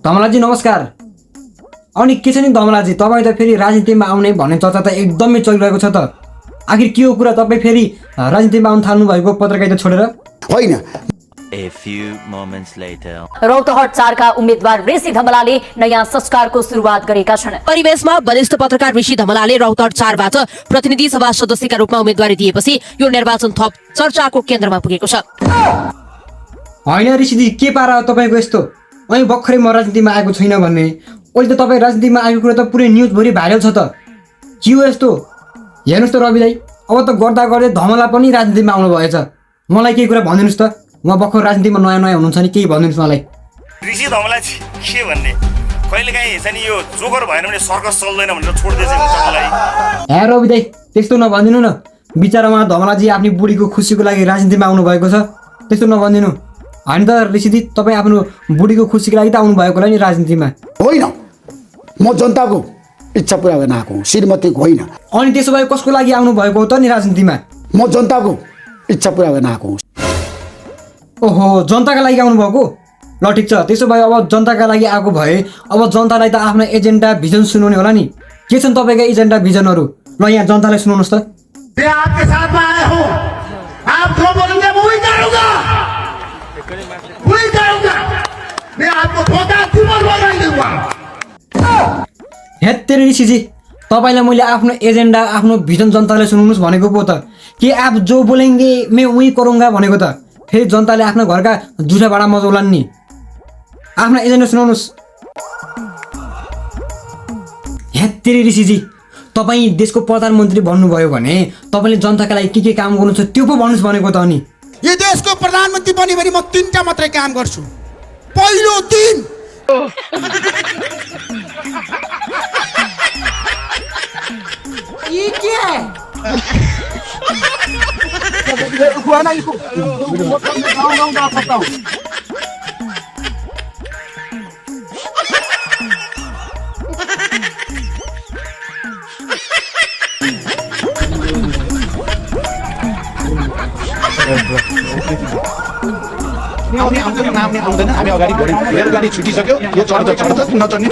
धमलाजी नमस्कार। अनि के छ नि धमलाजी, तपाईँ त फेरि राजनीतिमा आउने भन्ने चर्चा त एकदमै चलिरहेको छ त। आखिर के हो कुरा, तपाईँ फेरि राजनीतिमा आउन थाल्नु भएको पत्रकारिता छोडेर? होइन। A few moments later. Rautahat 4 का उम्मेदवार ऋषि धमलाले नयाँ संस्कारको सुरुवात गरेका छन्। परिवेशमा वरिष्ठ पत्रकार ऋषि धमलाले रौतहट 4 बाट प्रतिनिधि सभा सदस्यका रूपमा उम्मेदवारी दिएपछि यो निर्वाचन थप चर्चाको केन्द्रमा पुगेको छ। होइन ऋषिजी, के पारा हो तपाईँको यस्तो? अनि भर्खरै म राजनीतिमा आएको छैन भन्ने, अहिले त तपाईँ राजनीतिमा आएको कुरा त पुरै न्युजभरि भाइरल छ त। के हो यस्तो? हेर्नुहोस् त रवि दाई, अब त गर्दा गर्दै धमला पनि राजनीतिमा आउनु भएछ। मलाई केही कुरा भनिदिनुहोस् त, उहाँ भर्खर राजनीतिमा नयाँ नयाँ हुनुहुन्छ नि, केही भनिदिनुहोस् मलाई। ऋषि धमला के भन्ने, कहिलेकाहीँ चाहिँ यो जोकर भएन भने सर्कस चल्दैन भनेर छोड्दैछ मलाई। हे रवि दाई, त्यस्तो नभनिदिनु न। बिचरा उहाँ धमलाजी आफ्नो बुढीको खुसीको लागि राजनीतिमा आउनु भएको छ, त्यस्तो नभनिदिनु। होइन त ऋषिजी, तपाईँ आफ्नो बुढीको खुसीको लागि त आउनु भएको होला नि राजनीतिमा। होइन, म जनताको इच्छा पुरा गर्न आएको हुँ, श्रीमतीको होइन। अनि त्यसो भए कसको लागि आउनु भएको हो त नि राजनीतिमा? म जनताको इच्छा पुरा गर्न आएको हुँ। ओहो, जनताका लागि आउनु भएको? ल ठिक छ, त्यसो भए अब जनताका लागि आएको भए अब जनतालाई त आफ्नो एजेन्डा भिजन सुनाउने होला नि। के छन् तपाईँका एजेन्डा भिजनहरू? ल यहाँ जनतालाई सुनाउनुहोस् त। हेत्तेरी ऋषिजी, तपाईँलाई मैले आफ्नो एजेन्डा आफ्नो भिजन जनतालाई सुनाउनुहोस् भनेको पो त। के आप जो बोलेंगे मैं वही करूँगा भनेको त। फेरि जनताले आफ्नो घरका जुठा भाँडा मजाउलान् नि। आफ्नो एजेन्डा सुनाउनुहोस्। हेत्तेरी ऋषिजी, तपाईँ देशको प्रधानमन्त्री बन्नुभयो भने तपाईँले जनताका लागि के काम गर्नु छ त्यो पो भन्नुहोस् भनेको त। अनि यो देशको प्रधानमन्त्री बन्यो भने म 3टा मात्रै काम गर्छु। पहिलो दिन हामी अगाडि बढ्यौँ, मेरो गाडी छुटिसक्यो, यो चढ्छ नचढ्ने।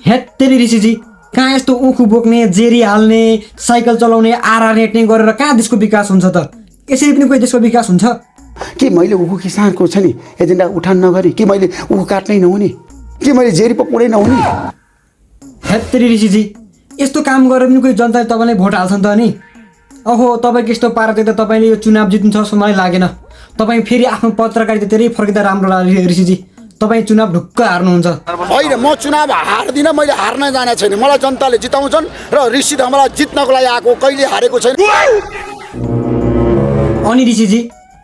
हेत्तेरी ऋषिजी, कहाँ यस्तो उखु बोक्ने, जेरी हाल्ने, साइकल चलाउने, आरा रेट्ने गरेर कहाँ देशको विकास हुन्छ त? यसरी पनि कोही देशको विकास हुन्छ? के मैले उखु किसानको छ नि एजेन्डा उठान नगरी, कि मैले उखु काट्नै नहुने, कि मैले जेरी पकाउनै नहुने? हेत्तेरी ऋषिजी, यस्तो काम गरेर पनि कोही जनताले तपाईँलाई भोट हाल्छ नि त नि? ओहो, तपाईँको यस्तो पाराले त तपाईँले यो चुनाव जित्नु छ जस्तो मलाई लागेन। तपाईँ फेरि आफ्नो पत्रकारिता धेरै फर्किँदा राम्रो लाग्यो ऋषिजी। तपाईँ चुनाव ढुक्क हार्नुहुन्छ। होइन, म चुनाव हार्दिनँ, मैले हार्न जाने छैन। मलाई जनताले जिताउँछन् र ऋषि धमला जित्नको लागि आएको, कहिले हारेको छैन। अनि ऋषिजी,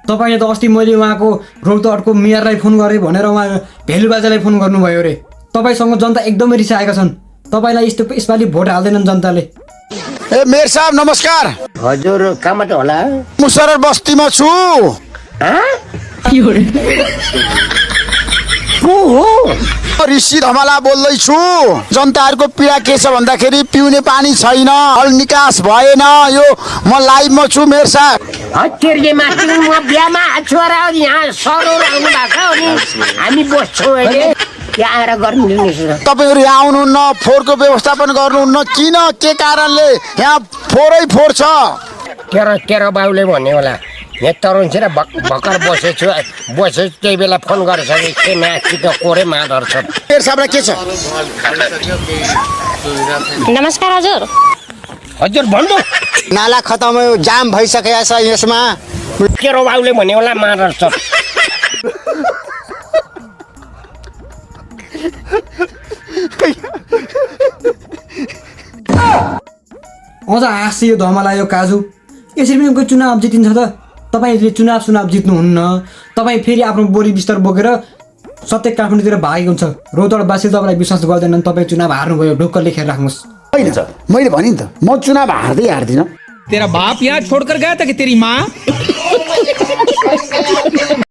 तपाईँले त अस्ति मैले उहाँको रौतहटको मेयरलाई फोन गरेँ भनेर उहाँ भेलु बाजालाई फोन गर्नुभयो अरे। तपाईँसँग जनता एकदमै रिसाएका छन्। तपाईँलाई यसपालि भोट हाल्दैनन् जनताले। ए मेयर साहब नमस्कार। हजुर कहाँबाट होला? मुसरर बस्तीमा छु। ऋषि धमला बोल्दैछु। जनताहरूको पीडा के छ भन्दाखेरि पिउने पानी छैन, हल निकास भएन। यो म लाइभमा छु मेयर साहब। म बिहामा छोरा यहाँ सरोर आउनु भएको अनि हामी बस्छौँ अहिले। यहाँ आएर गर्नु तपाईँहरू यहाँ आउनुहुन्न, फोहोरको व्यवस्थापन गर्नुहुन्न, किन, के कारणले? यहाँ फोहोरै फोहोर छ। तेरो बाउले भन्यो होला, यहाँ तरुणसित भर्खर बसेछु त्यही बेला फोन गरेछ कि माथि त कोरे मादर छ। मेयर साहबलाई के छ? नमस्कार हजुर। हजुर भन्नु। नाला खतम भयो, जाम भइसकेको छ यसमा। तेरो बाउले भन्यो होला मादर छ। अझ हाँसियो धमला यो काजु। यसरी पनि कोही चुनाव जितिन्छ त? तपाईँले चुनाव जित्नुहुन्न। तपाईँ फेरि आफ्नो बोरी बिस्तर बोकेर सत्य काठमाडौँतिर भागेको हुन्छ। रौतहटवासीले तपाईँलाई विश्वास गर्दैनन्, तपाईँ चुनाव हार्नुभयो, ढुक्क लेखेर राख्नुहोस्। होइन, मैले भने नि त म चुनाव हार्दिनँ। तेरा बाप यहाँ छोड़कर गया था कि तेरी माँ?